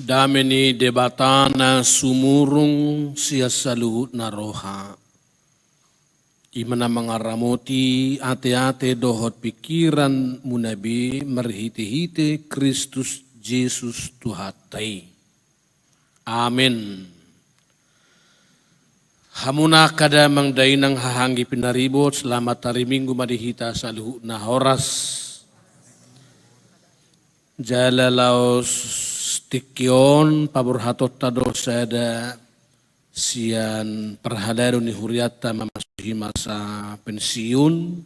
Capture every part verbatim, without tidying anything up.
Dame ni Debata na sumurung sian saluhutna roha, i ma na mangaramoti ateate dohot pingkiranmuna be marhitehite Kristus Jesus Tuhanta i. Amen. Hamu angka damang dainang, haha anggi pinaribot, selamat hari Minggu ma di hita saluhutna. Horas. Jala laos tingki on paborhatonta do sada sian parhalado ni hurianta mamasuhi masa pensiun,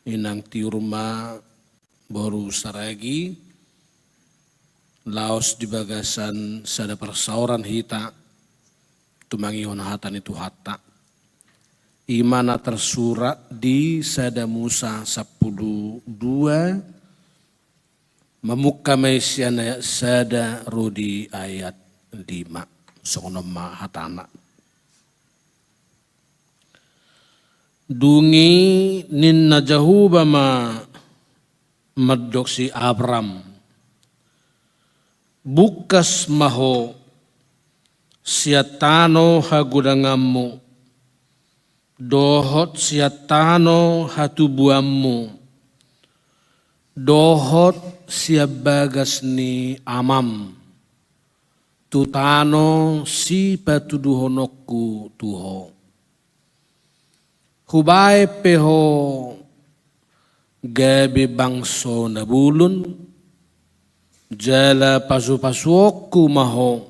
Inang Tiur ma boru Saragi, laos di bagasan sada parsaoran hita tumangihon hata ni Tuhanta. I ma na tarsurat di Sada Musa sampulu dua, mamungka ma i sian ayat sada ro di ayat lima. Songon on ma hatana. Dung i ninna Jahowa ma mandok si Abram: Bungkas ma ho sian tano hagodanganmu, dohot sian tano hatubuanmu, dohot sian bagas ni amam, tu tano sipatuduhononku tu ho. Hubaen pe ho gabe bangso na bolon, jala pasupasuonku ma ho,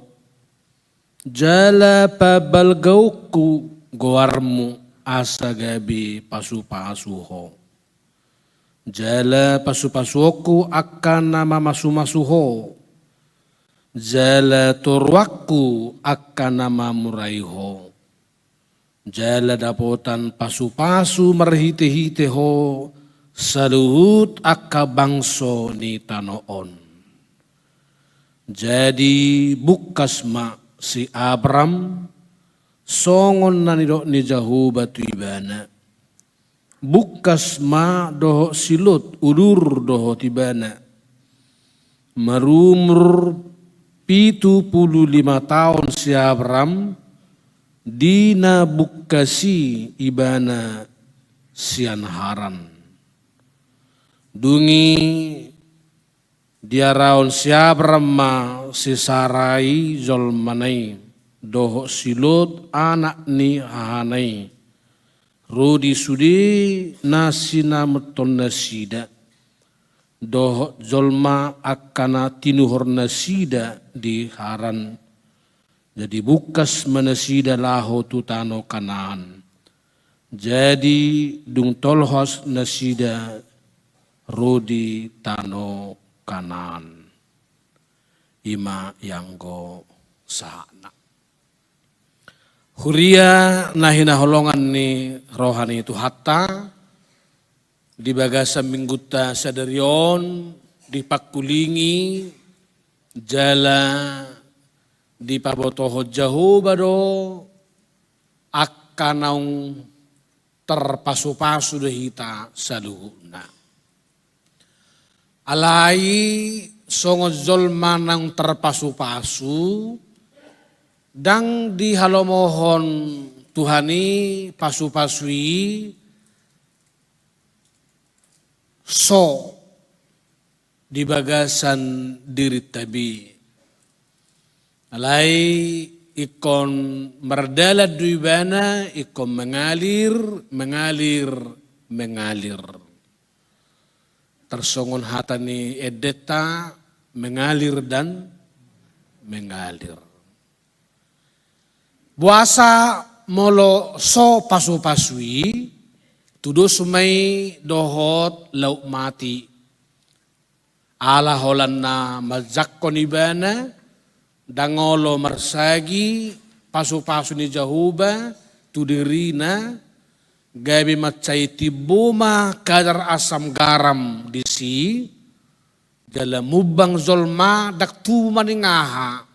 jala pabalgaonku goarmu asa gabe pasupasu ho. Jala pasupasuonku angka na mamasumasu ho, jala toruanku angka na mamurai ho. Jala dapotan pasupasu marhitehite ho saluhut angka bangso ni tano on. Jadi bungkas ma si Abram, songon na nidok ni Jahowa tu ibana. Bungkas ma dohot si Lot, udur dohot ibana. Marumur pitu pulu lima taon si Abram, di na bungkas i ibana sian Haran. Dung i diarahon si Abram ma si Sarai jolmana i, dohot si Lot anak ni hahana i, ro di sude na sinamothon nasida, dohot jolma angka na tinuhor nasida di Haran. Jadi bungkas ma nasida laho tu tano Kanaan. Jadi dung tolhas nasida ro di tano Kanaan. I ma ianggo sahatna. Huria na hinaholongan ni roha ni Tuhanta, di bagasan minggunta sadari on dipangkulingi jala dipabotohon Jahowa do angka naung tarpasupasu do hita saluhutna. Alai songon jolma naung tarpasupasu, ndang dihalomohon Tuhan i pasupasu i so di bagasan dirinta be. Alai ingkon mardalan do ibana, ingkon mengalir, mengalir, mengalir. Tarsongon hata ni endenta, mengalir dan mengalir. Boasa molo so pasupasu i, tudos ma i dohot laut mati. Ala holan na manjangkon ibana, ndang olo marsagi pasupasu ni Jahowa tu dirina, gabe mansai timbo ma kadar asam garam disi, jala mumbang jolma, ndang tubu maning aha.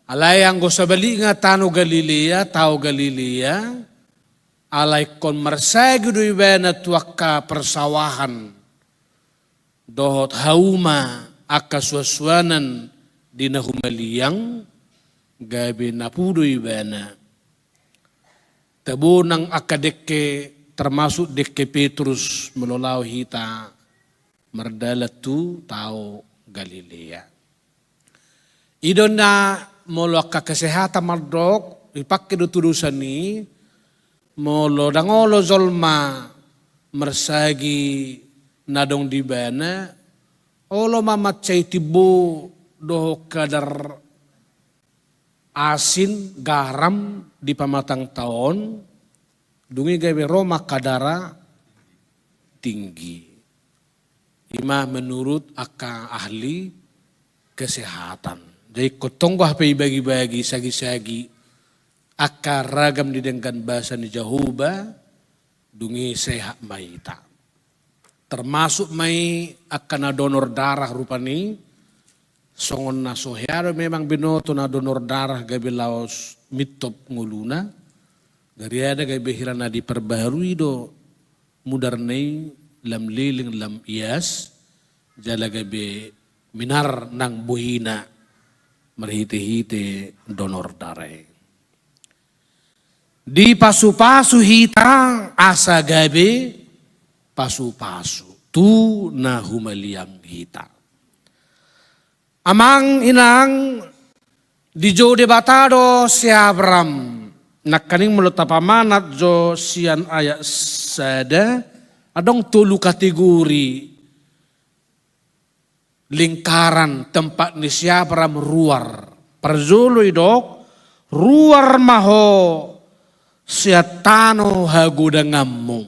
Alai anggo sabalikna tano Galilea, tao Galilea, alai ingkon marsagi do ibana tu angka persawahan dohot hauma angka suansuanan di na humaliang, gabe napu do ibana. Tabo nang angka dengke, termasuk dengke Petrus, molo laho hita mardalan tu tao Galilea. I do na molo angka kesehatan mandok, dipangke do tudosan i, molo ndang olo jolma marsagi na adong di ibana, olo ma mansai timbo dohot kadar asin, garam di pamatangta on, dung i gabe ro ma angka darah tinggi. I ma menurut angka ahli kesehatan. Jadi ingkon tonggo hape ibagibagi sagisagi angka ragam ni denggan basa ni Jahowa, dung i sehat ma hita. Termasuk ma i angka na donor darah rupani, songon na so hea do memang binoto na donor darah gabe laos mintop ngoluna, gariada gabe hira na diperbaharui do mudarna i, lam leleng lam ias, jala gabe minar nang bohina marhitehite donor darah i. Dipasupasu hita asa gabe pasupasu tu na humaliang hita. Amang inang, dijou Debata do si Abram. Nangkaning molo tapamanat jo sian ayat sada, adong tolu kategori lingkaran tempat ni si Abram ruar. Parjolo didok, ruar ma ho sian tano hagodanganmu.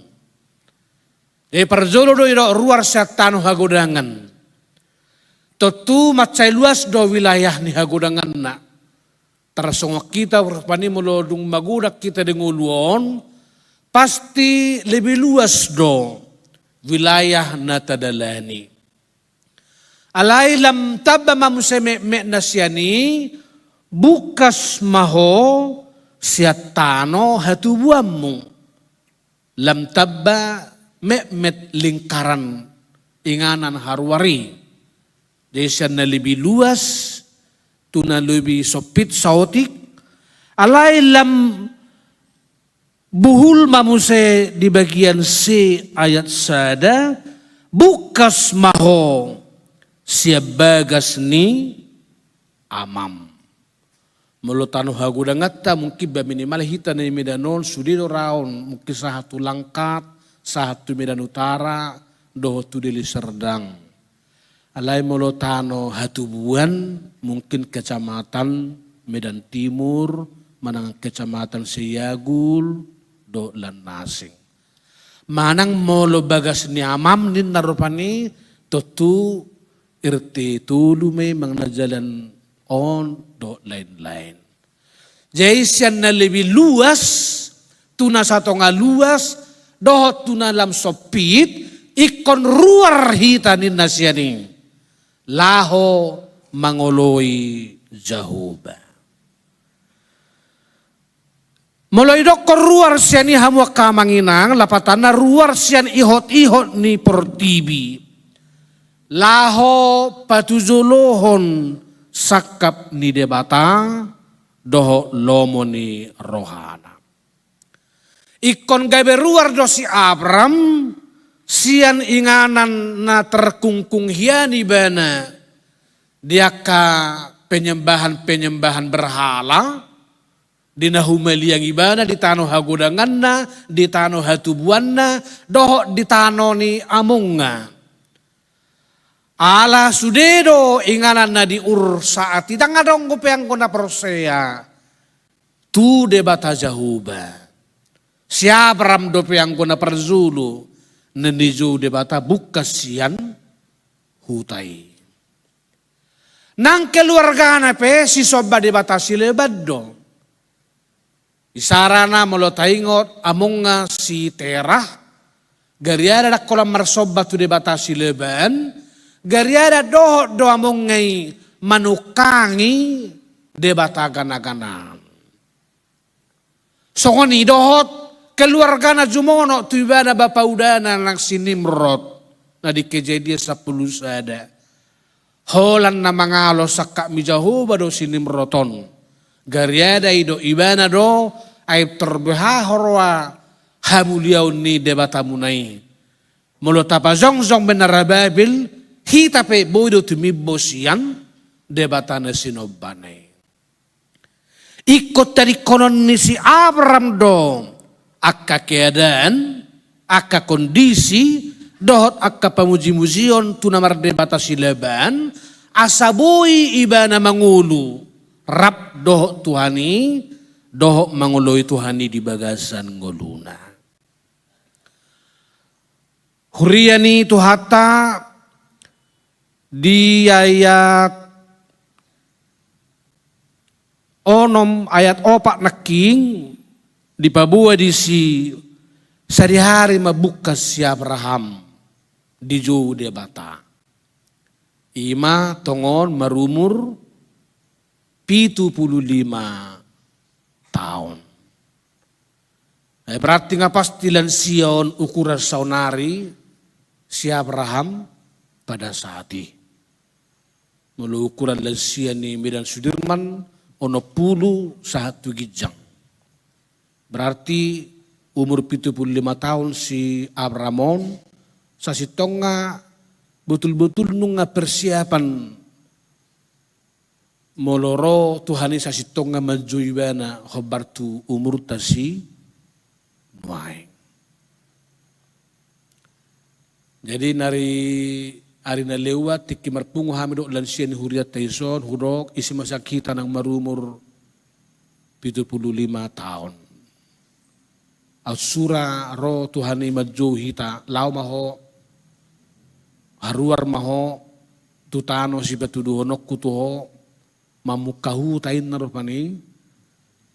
Jadi parjolo do didok ruar sian tano hagodangan. Tontu mansai luas do wilayah ni hagodanganna. Tarsongon hita rupani molo dung magodang hita di ngolu on, pasti lebih luas do wilayah na tadalani. Alai lam tamba ma muse metmet na sian i, bungkas ma ho sian tano hatubuanmu. Lam tamba metmet lingkaran inganan haruar i. Jadi sian na lebih luas tu na lebih sempit saotik. Alai lam buhul ma muse di bagian C ayat sada, bungkas ma ho sian bagas ni amam. Molo tano hagodanganta mungkin ba minimal hita na di Medan on sude do ra on, mungkin sahat tu Langkat, sahat tu Medan Utara, dohot tu Deli Serdang. Alai molo tano hatubuan, mungkin kecamatan Medan Timur, manang kecamatan Seiagul, dohot Lannasing. Manang molo bagas ni amam ninna rupani, tontu R T tolu ma i manang na jalan on dohot lain-lain. Jadi sian na lebih luas tu na satonga luas dohot tu na lam sempit, ingkon ruar hita ninna sian i laho mangoloi Jahowa. Molo idokkon ruar sian i hamu angka amang inang, lapatanna ruar sian ihot-ihot ni portibi, laho patujolohon sangkap ni Debata dohot lomo ni rohana. Ingkon gabe ruar do si Abram sian inganan na terkungkung hian ibana di angka penyembahan-penyembahan berhala, di na humaliang ibana, di tano hagodanganna, di tano hatubuanna, dohot di tano ni amongna. Ala sude do inganan na di Ur saat i, ndang adong dope anggo na porsea tu Debata Jahowa. Si Abram dope anggo na parjolo na nijou Debata bungkas sian huta i. Nang keluargana pe sisomba debata sileban do. Isarana molo taingot amongna si Terah, gariada ndang holan marsomba tu debata sileban, gariada dohot do amongna i manungkangi debata gana-ganaan. Songon i dohot keluargana jumonok tu ibana bapaudana nang si Nimrod, na di Kejadian sampulu sada. Holan na mangalo sangkap ni Jahowa do si Nimrod on. Gariada i do ibana do, ai torbeha ho roa hamuliaon ni Debatamuna i. Molo tapajongjong be na ra Babel, hita pe boi do tumimbo sian Debata na sinombana i. Ingkon tadingkonon ni si Abraham do angka keadaan, angka kondisi, dohot angka pamujimujion tu na mardebata si Laban, asa boi ibana mangolu rap dohot Tuhan i, dohot mangoloi Tuhan i di bagasan ngoluna. Huria ni Tuhanta, di ayat onom, ayat opat nangkin, dipaboa disi sadihari ma bungkas si Abraham dijou Debata. Ima tongon marumur pitu pulu lima taon. Eh, berarti nga pasti lansia on ukuran saonari si Abraham pada saat i. Molo ukuran lansia ni Medan Sudirman, onom pulu sahat tu ginjang. Berarti umur pitu pulu lima taon si Abraham on, sasintongna botul-botul nunga persiapan molo ro Tuhan i sasintongna manjou ibana hombar tu umurta sinuaeng. Jadi nari ari na lewat tingki marpungu hami dohot lansia ni hurianta dison, hudok ise ma sian hita naung marumur pitu pulu lima taon. Aut sura ro Tuhan i manjou hita, laho ma ho, haruar ma ho tu tano sipatuduhononku tu ho, mamungka huta inna rupani.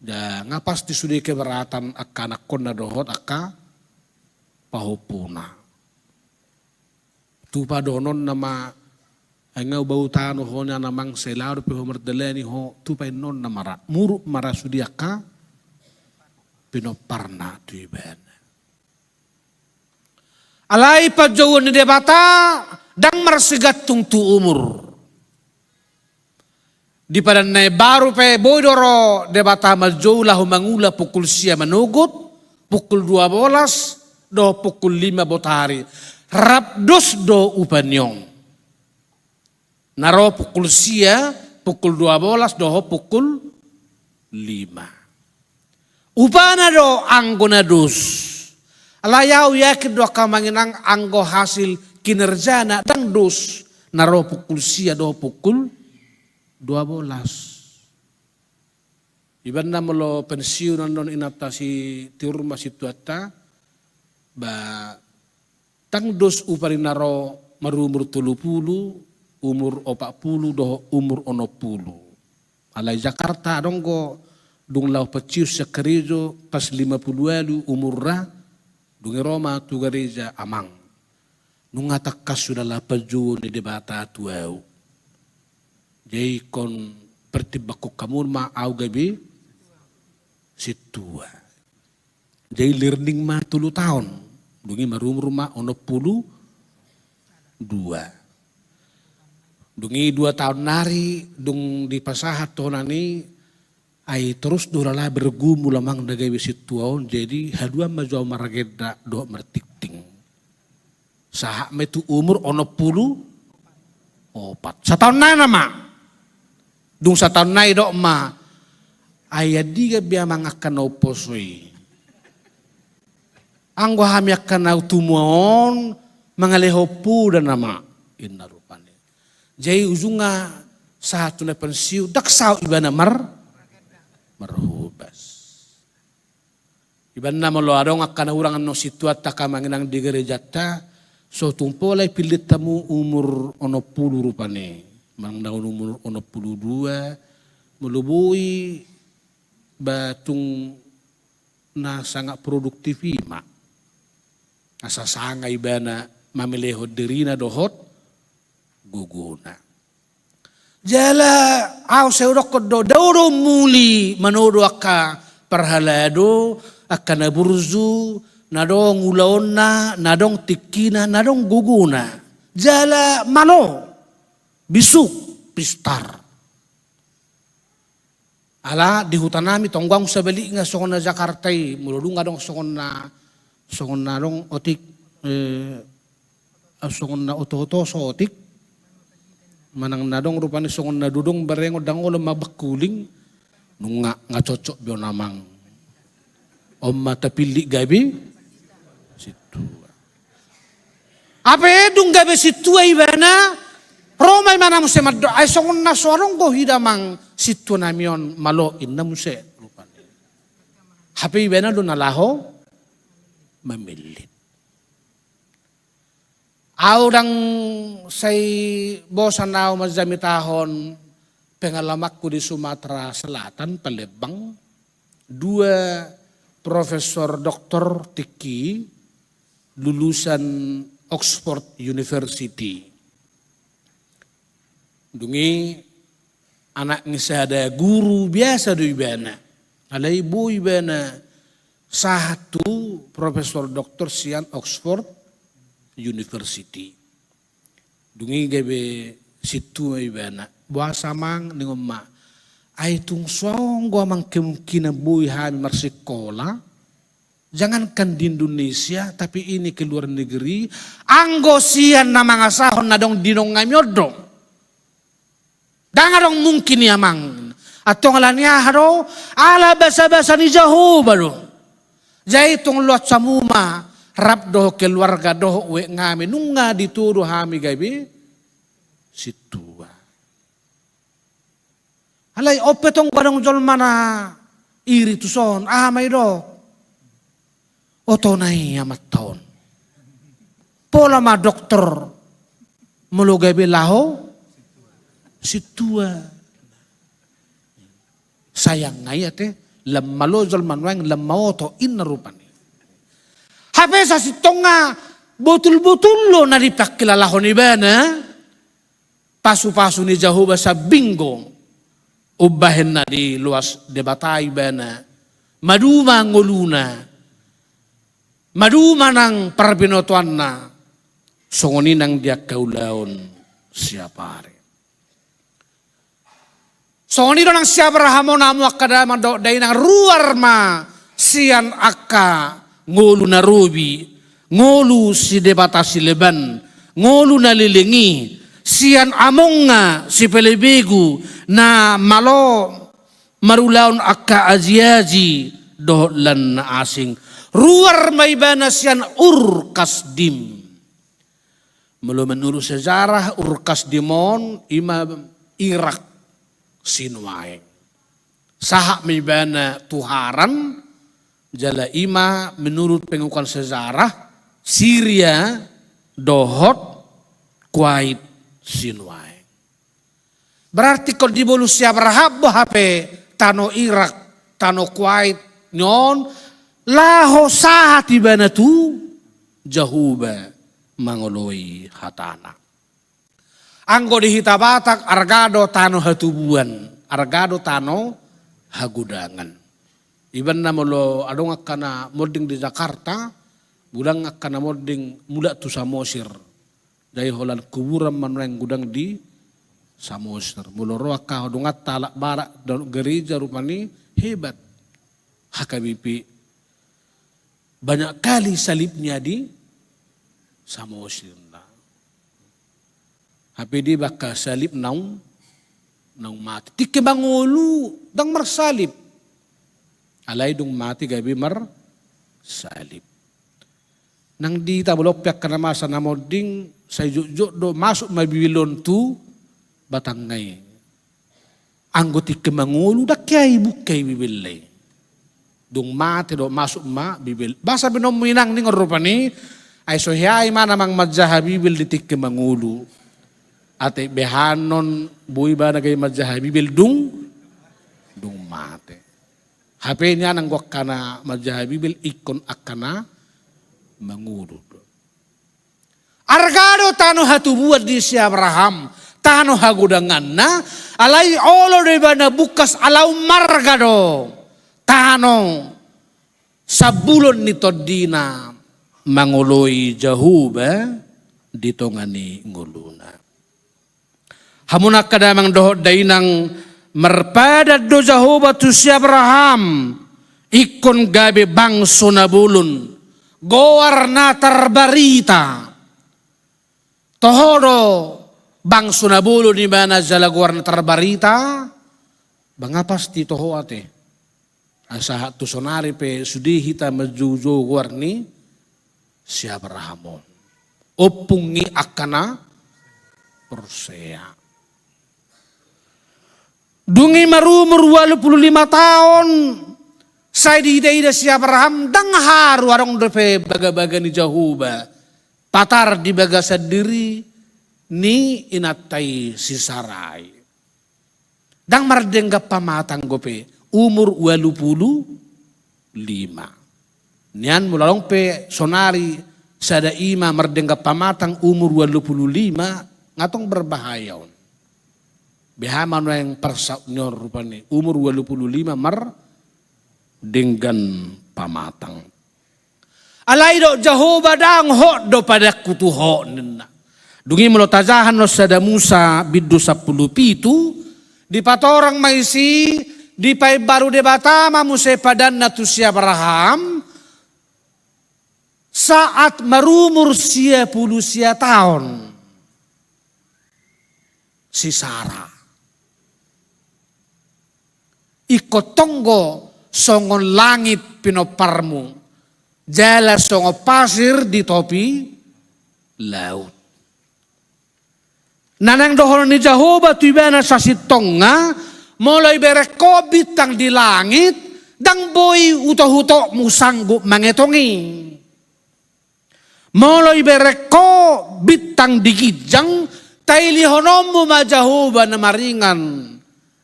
Nga pasti sude keberatan angka anakkonna dohot angka pahompuna. Tupa dohononna ma, ai nga bau tano ho nian amang, sai laho dope ho mardalani ho, tupa innonna ma ra, muruk ma ra sude angka pinomparna tu ibana. Alai panjouon ni Debata ndang marsigantung tu umur. Di Padan na Imbaru pe boi do ro Debata manjou laho mangula pukul sia manogot, pukul dua bolas dohot pukul lima botari. Rap dos do upa ni on. Na ro pukul sia, pukul dua bolas dohot pukul lima. Upana do anggo na dos. Alai au yakin do angka amang inang anggo hasil kinerjana ndang dos na ro pukul sia dohot pukul dua bolas. Ibanna molo pensiun annon inanta si Tiur ma sintuanta, ba ndang dos upa ni na ro marumur tolu pulu, umur opat pulu dohot umur onom pulu. Alai Jakarta adong do dung laho pensiun sian karejo pas lima pulu ualu umurna, dung i ro ma tu gareja, amang, nunga tangkas do na laho panjouon ni Debata tu ahu. Jadi ingkon pertimbangkon hamu ma ahu gabe sintua. Jadi learning ma tolu taon, dung i marumur ma onom pulu dua. Dung i dua taon nari dung dipasahat tu holan i, ai torus do hulala bergumul amang na gabe sintua on, jadi haduan ma jo au maragenda dohot martingting. Sahat ma i tu umur onom pulu opat. Sataon nai nama. Dung sataon nai didok ma, ai andigan be amang angka na umposo i? Anggo hami angka na tumua on mangalehon poda nama, inna rupani. Jadi ujungna sahat tu na pensiun, ndang saut ibana mar-, marhobas. Ibanna molo adong angka na hurang annon sintuanta angka amang inang di garejanta, so tung pola ipillit hamu umur onom pulu rupani. Manang na umur onom pulu dua, molo boi ba tung na sangat produktif i ma. Asa sanga ibana mamelehon dirina dohot gogona. Jala ahu sai hudokkon do, dao do muli manodo angka parhalado, angka na burju, na adong ulaonna, na adong tingkina, na adong gogona. Jala malo. bisuk, pistar. Ala di huta nami tonggang sabalikna songon na Jakarta i, molo dung adong songon na, songon na adong otik, eh, songon na oto-oto so otik. Manang na adong rupani songon na dodong barengon dang olo ma bangkuling. Nunga nga cocok be on amang. On ma tapillit gabe sintua. Hape dung gabe sintua ibana, ro ma ibana muse mandok, ai songon na so adong do hita amang sintua nami on, malo inna muse rupani. Hape ibana do na laho mamillit. Au dang sai bosan au manjamitahon pengalamanku di Sumatera Selatan, Palembang. Dua profesor doktor tingki lulusan Oxford University. Dung i anak ni sada guru biasa do ibana. Alai boi ibana sahat tu profesor doktor sian Oxford University. Dung i gabe sintua ibana. Boasa amang, ningon ma. Ai tung so adong do amang kemungkinan boi hami marsikola. Jangankan di Indonesia, tapi ini ke luar negeri, anggo sian na mangasahon na adong di nongami on do. Dang adong mungkin i amang. Antong ala ni aha do, ala basa-basa ni Jahowa do. Jadi tong loas hamu ma, rap dohot keluarga dohot ueknami, nunga ditodo hami gabe sintua. Alai on pe tong adong jolma na iri tuson, aha ma i do. Oto na i amanta on. Pola ma doktor molo gabe laho sintua. Sayang nga i ate, lam malo jolma nuaeng lam maoto inna rupani. Hape sasintongna botul-botul do na dipangkilalahon ibana. Pasu-pasu ni Jahowa sambing do umbahen na diloas Debata ibana, maduma ngoluna, maduma nang parbinotoanna, songon i nang di angka ulaon siap ari. Songon i do nang si Abraham on, hamu angka damang dohot dainang, ruar ma sian angka ngolu na robi, ngolu si Debata sileban, ngolu na leleng i, sian amongna sipelebegu na malo marulaon angka aji-aji dohot lan na asing. Ruar ma ibana sian Ur Kasdim. Molo menurut sejarah, Ur Kasdim on ima Irak sinuaeng. Sahat ma ibana tu Haran, jala ima menurut pengakuan sejarah Siria dohot Kuwait sinuaeng. Berarti ingkon dibolus si Abraham do hape tano Irak, tano Kuwait ni on, laho sahat ibana tu Jahowa mangoloi hatana. Anggo di hita Batak, arga do tano hatubuan, arga do tano hagodangan. Ibaen na molo adong angka na monding di Jakarta, godang angka na monding mulak tu Samosir. Jadi holan kuburan ma nuaeng godang di Samosir. Molo ro angka donganta halak Batak dohot gereja rupani hebat. H K B P banyak kali salibnya di Samosir. Hape dia angka salib naung, naung mate. Tingki mangolu dang marsalib. Alai dung mate gabe marsalib. Nang di hita bolon pe angka na masa na monding, sai jotjot do masuk ma Bibel on tu batangna i. Anggo tingki mangolu dang hea ibuka i Bibel i. Dung mate do masuk ma Bibel. Boasa be on mu inang ningon rupani, ai so hea i ma na manjaha Bibel di tingki mangolu. Ate behanon boi ibana gabe manjaha Bibel dung, dung mate. Hape nian anggo angka na manjaha Bibel ingkon angka na mangolu do. Arga do tano hatubuan di si Abraham, tano hagodanganna, alai olo do ibana bungkas ala ummarga do tano sambulon ni tondina mangoloi Jahowa di tonga ni ngoluna. Hamu angka damang dohot dainang, marpadan do Jahowa tu si Abraham, ingkon gabe bangso na bolon, goar na tarbarita. Toho do bangso na bolon ibana jala goar na tarbarita? Ba nga pasti toho ate. Asa tu sonari pe sude hita manjoujou goar ni si Abraham on. Ompung ni angka na porsea. Dung i marumur ualu pulu lima taon, sai diidaida si Abraham, ndang haru, adong dope bagabaga ni Jahowa patar di bagasan diri ni inanta i si Sarai. Ndang mardenggan pamatang dope, umur ualu pulu lima. Nian molo adong pe sonari sada ima mardenggan pamatang umur ualu pulu lima, nga tong berbahaya on. Beha ma nuaeng parsaut ni on rupani, umur ualu pulu lima mardenggan pamatang. Alai didok Jahowa, ndang hot do padanku tu ho, ninna. Dung i molo tajaha annon sada Musa bindu sampulu pitu, dipatorang ma disi, dipaimbaru Debata ma muse padanna tu si Abraham, saat marumur sia pulu sia taon si Sara. Ingkon tonggo songon langit pinomparmu, jala songon pasir di topi laut. Na naeng dohonon ni Jahowa tu ibana sasintongna, molo ibereng ho bintang di langit, ndang boi utohutokmu sanggup mangetong i. Molo ibereng ho bintang di ginjang, tailihononmu ma Jahowa na maringan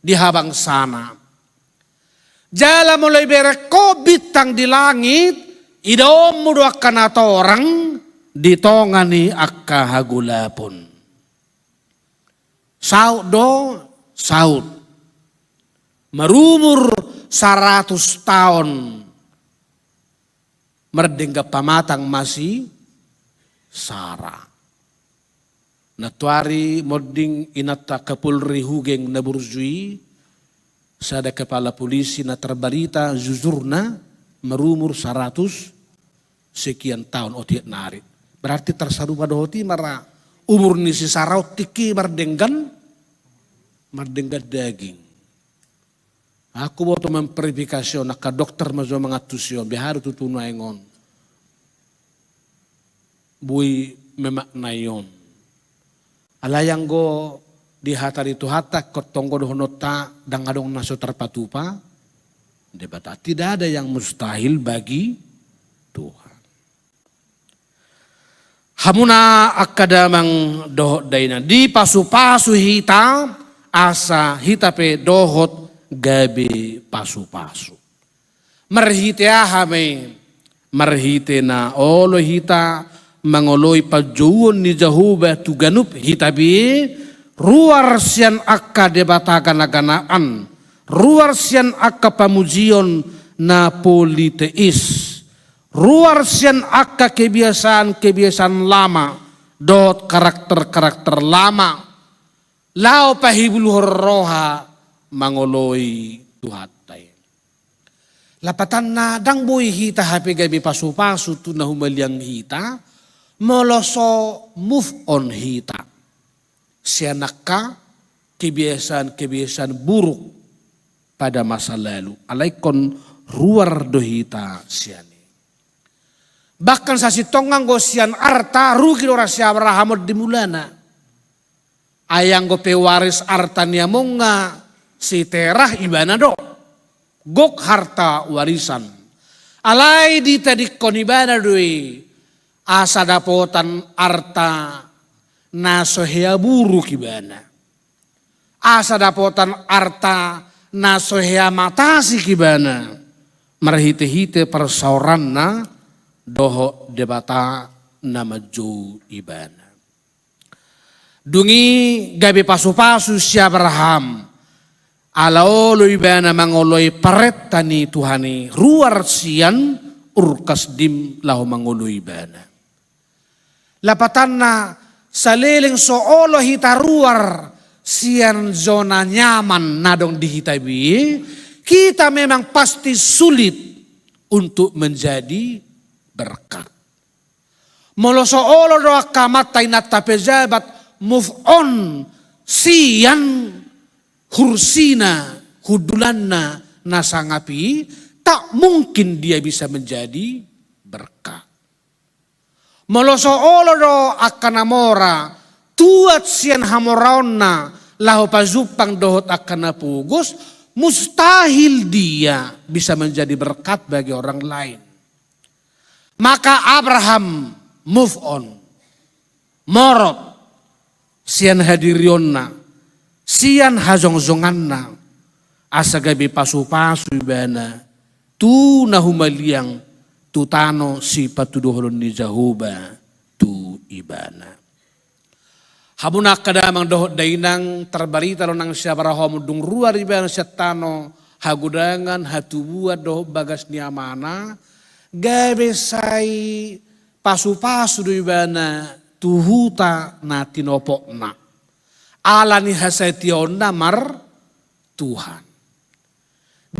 di habangsana. Jala molo ibereng ho bintang di langit, idaonmu do angka natorang di tonga ni angka hagolapon. Saut do, saut. Marumur saratus taon mardenggan pamatang ma si Sara. Nantoari monding inanta Kapolri Hugeng na burju i, sada kepala polisi na tarbarita jujurna, marumur saratus sekian taon otik nari. Berarti tarsarupa dohot i ma ra umur ni si Sara on tingki mardenggan, mardenggan daging. Aku boto memverifikasi on, angka dokter ma jo mangantusi on, beha do tutu nuaeng on boi memaknai on. Alai anggo di hata ni Tuhanta, ingkon tonggo dohononta, ndang adong na so tarpatupa Debata. Tidak ada yang mustahil bagi Tuhan. Hamuna angka damang dohot dainang, dipasupasu hita, asa hita pe dohot gabe pasupasu. Marhite aha ma i? Marhite na olo hita mangoloi panjouon ni Jahowa tu ganup hita be, ruar sian angka debata ganaganaan, ruar sian angka pamujion na politeis, ruar sian angka kebiasaan-kebiasaan lama dohot karakter-karakter lama, laho pahibuluhon roha mangoloi Tuhanta i. Lapatanna, ndang boi hita hape gabe pasupasu tu na humaliang hita, molo so move on hita sian angka kebiasaan-kebiasaan buruk pada masa lalu. Alai ingkon ruar do hita sian i. Bahkan sasintongna anggo sian arta, rugi do ra si Abraham on di mulana. Ai anggo pewaris arta ni amongna si Terah, ibana do. Gok harta warisan. Alai ditadingkon ibana do i asa dapotan arta na so hea buruk ibana. Asa dapotan arta na so hea matasik ibana, marhite-hite parsaoranna dohot Debata na manjou ibana. Dung i gabe pasupasu si Abraham, ala olo ibana mangoloi parenta ni Tuhan i, ruar sian Ur Kasdim laho mangoloi ibana. Lapatanna, saleleng so olo hita ruar sian zona nyaman na adong di hita be, kita memang pasti sulit untuk menjadi berkat. Molo so olo do angka amanta inanta pejabat move on sian hursina, hundulanna na sangap i, tak mungkin dia bisa menjadi berkat. Molo so olo do angka na mora tuat sian hamoraonna laho pajumpang dohot angka na pogos, mustahil dia bisa menjadi berkat bagi orang lain. Maka Abraham move on, morot sian hadirionna, sian hajongjonganna, asa gabe pasupasu ibana tu na humaliang, tu tano sipatuduhonon ni Jahowa tu ibana. Hamu angka damang dohot dainang, tarbarita do nang si Abraham dung ruar ibana sian tano hagodangan, hatubuan dohot bagas ni amana, gabe sai pasupasu do ibana tu huta na tinopotna, ala ni hasatiaonna mar Tuhan.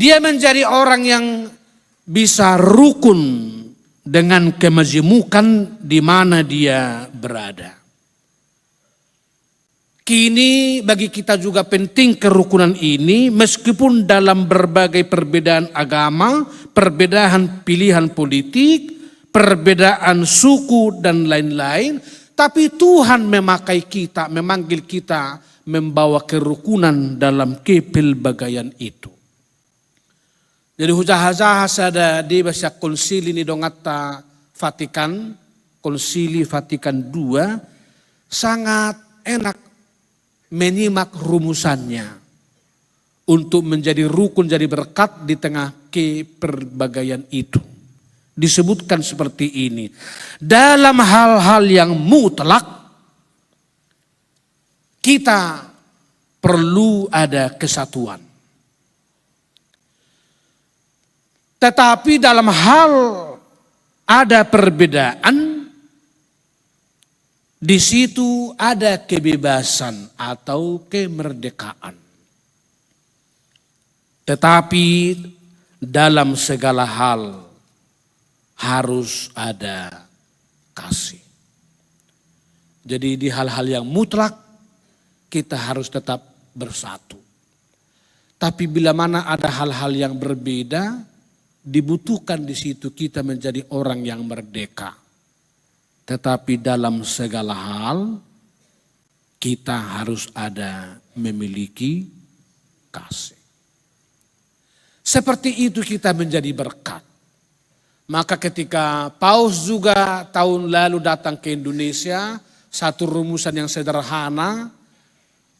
Dia menjadi orang yang bisa rukun dengan kemajemukan di mana dia berada. Kini bagi kita juga penting kerukunan ini, meskipun dalam berbagai perbedaan agama, perbedaan pilihan politik, perbedaan suku, dan lain-lain, tapi Tuhan memakai kita, memanggil kita membawa kerukunan dalam kepelbagaian itu. Jadi hujaha-jaha sada deba sian konsili ni donganta Vatikan, konsili Vatikan dua, sangat enak menyimak rumusannya untuk menjadi rukun, jadi berkat di tengah keperbagaian itu. Disebutkan seperti ini, dalam hal-hal yang mutlak kita perlu ada kesatuan. Tetapi dalam hal ada perbedaan, di situ ada kebebasan atau kemerdekaan. Tetapi dalam segala hal harus ada kasih. Jadi di hal-hal yang mutlak kita harus tetap bersatu. Tapi bila mana ada hal-hal yang berbeda, dibutuhkan di situ kita menjadi orang yang merdeka. Tetapi dalam segala hal, kita harus ada memiliki kasih. Seperti itu kita menjadi berkat. Maka ketika Paus juga tahun lalu datang ke Indonesia, satu rumusan yang sederhana,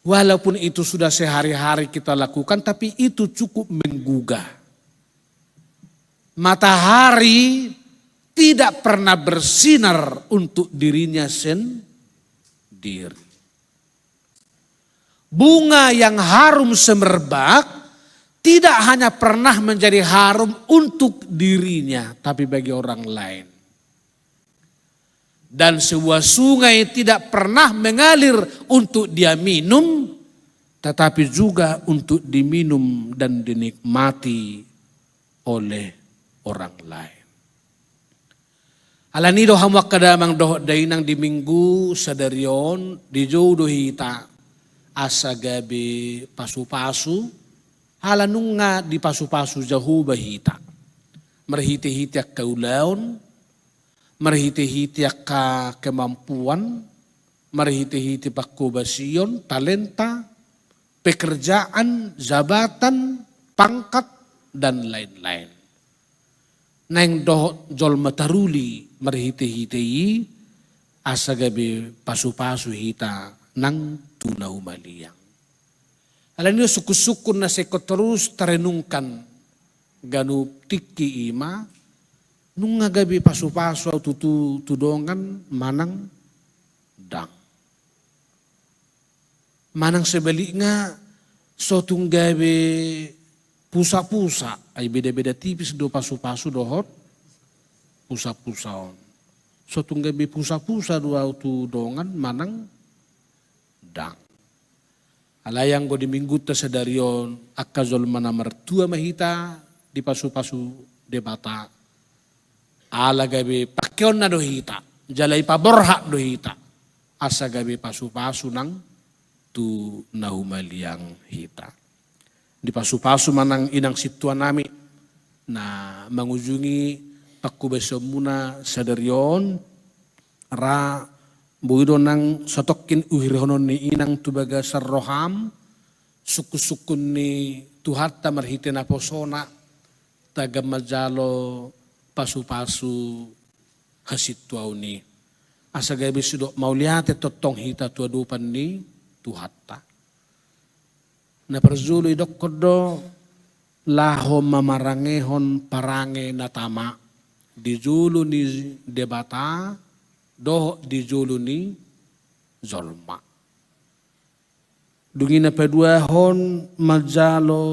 walaupun itu sudah sehari-hari kita lakukan, tapi itu cukup menggugah. Matahari tidak pernah bersinar untuk dirinya sendiri. Bunga yang harum semerbak tidak hanya pernah menjadi harum untuk dirinya, tapi bagi orang lain. Dan sebuah sungai tidak pernah mengalir untuk dia minum, tetapi juga untuk diminum dan dinikmati oleh orang lain. Alani do hamu angka damang dohot dainang, di Minggu sadari on dijou do hita asa gabe pasupasu, ala nunga dipasupasu Jahowa hita. Marhitehite angka ulaon, marhitehite angka kemampuan, marhitehite pangkobasion, talenta, pekerjaan, jabatan, pangkat, dan lain-lain. Naeng dohot jolma taruli marhitehite i, asa gabe pasupasu hita nang tu na humaliang. Alani do sungkun-sungkun na singkot torus tarenungkan ganup tingki i ma, nunga gabe pasupasu ahu tutu tu dongan manang ndang. Manang sebalikna, so tung gabe pusa-pusa, ai beda-beda tipis do pasupasu dohot pusa-pusa on. So tung gabe pusa-pusa do ahu tu dongan manang ndang. Alai anggo di minggunta sadari on, angka jolma na martua ma hita dipasupasu Debata. Ala gabe pangkeonna do hita, jala ipaborhat do hita, asa gabe pasupasu nang tu na humaliang hita. Dipasupasu ma nang inang sintuanami na mangujungi panghobasionmuna sadari on, ra boi do nang satongkin uhirihonon ni inang tu bagasan roham, sungkunsungkun ni Tuhanta marhite naposona, tagan manjalo pasupasu hasintuaon i. Asa gabe sidok mauliate tongtong hita tu adopan ni Tuhanta. Na parjolo idokkon do laho mamarangehon parange na tama di jolo ni Debata dohot di jolo ni jolma. Dung i na paduahon manjalo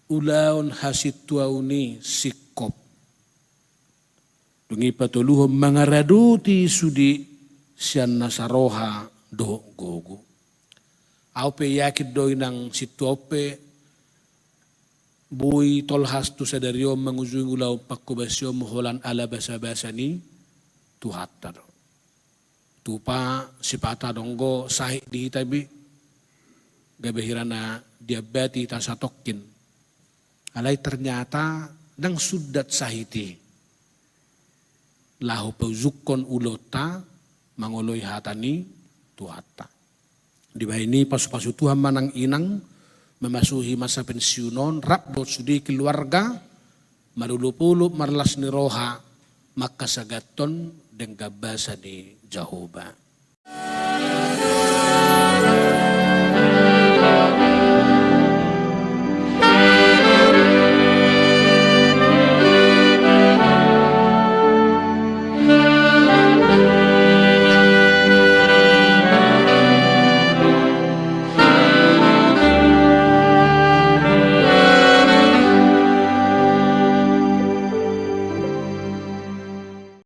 ulaon hasintuaon i singkop. Dung i patoluhon mangaradoti sude sian nasa roha dohot gogo. Au pe yakin do inang sintuaon pe boi tolhas tu sadari on mangujungi ulaon panghobasionmu holan ala basabasa ni Tuhanta do. Tupa sipata donggo sahit di hita be, gabe hira na diambati hita satongkin. Alai ternyata ndang sundat sahit i laho paujungkon ulaonta mangoloi hata ni Tuhanta. Dibahen i pasupasu Tuhan ma nang inang, mamasuhi masa pensiun on, rap dohot sude keluarga, marolopolop marlas ni roha, mangkasagathon denggan basa ni Jahowa.